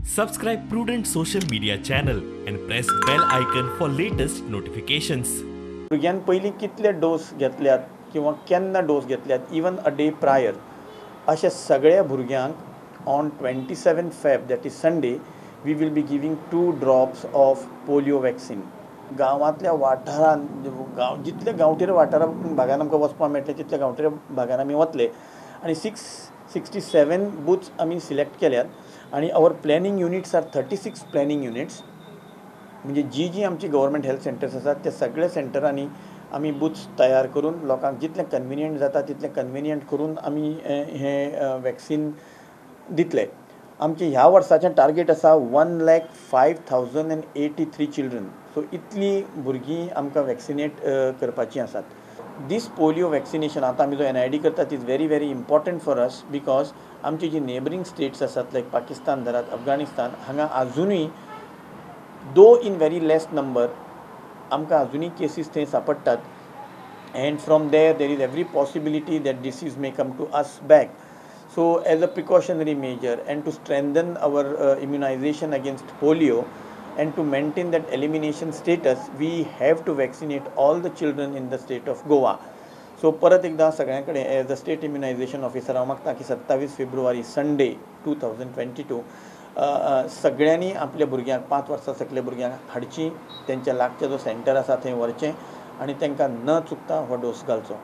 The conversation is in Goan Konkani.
Subscribe Prudent social media channel and press bell icon for latest notifications. भुरग्यान पयलीं कितले डोस घेतल्यात किंवा केन्ना डोस घेतल्यात, इवन अ डे प्रायर, अशे सगळ्या भुरग्यांक on 27 Feb, that is Sunday, we will be giving 2 drops of polio vaccine. गांवांतल्या वाठारांत गांव जितले गांवगिऱ्या वाठारा भागान आमकां वचपाक मेळटलें तितल्या गांवगिऱ्या भागान आमी वतले आनी 667 बूथ्स आमी सिलेक्ट केल्यात आनी our planning units are 36 planning units. म्हणजे जी जी आमची गव्हर्मेंट हेल्थ सेंटर्स आसात त्या सगळ्या सेंटरांनी आमी बूथ्स तयार करून लोकांक जितलें कन्विनियंट जाता तितलें कन्विनियंट करून आमी हें वॅक्सिन दितले. आमचें ह्या वर्साचें टार्गेट आसा 1,05,083 चिल्ड्रन. सो इतलीं भुरगीं आमकां वॅक्सिनेट करपाचीं आसात. दीस पोलियो वॅक्सिनेशन आतां आमी जो NID करतात is very very important for us, because आमची जी नेबरींग स्टेट्स आसात लायक पाकिस्तान धरात, अफगाणिस्तान, हांगा आजुनूय though in very less number आमकां आजुनूय केसीस थंय सांपडटात and from there there is every possibility that disease may come to us back. So as a precautionary measure and to strengthen our immunization against polio and to maintain that elimination status, we have to vaccinate all the children in the state of Goa. So परत एकदा सगळ्यां कडेन as a state immunization officer हांव मागता की 27 फेब्रुवारी संडे 2022 सगळ्यांनी आपल्या भुरग्यांक 5 वर्सां सकल्या भुरग्यांक हाडची, तेंच्या लागच्या जो सेंटर आसा थंय व्हरचें आनी तांकां न चुकता हो डोस घालचो.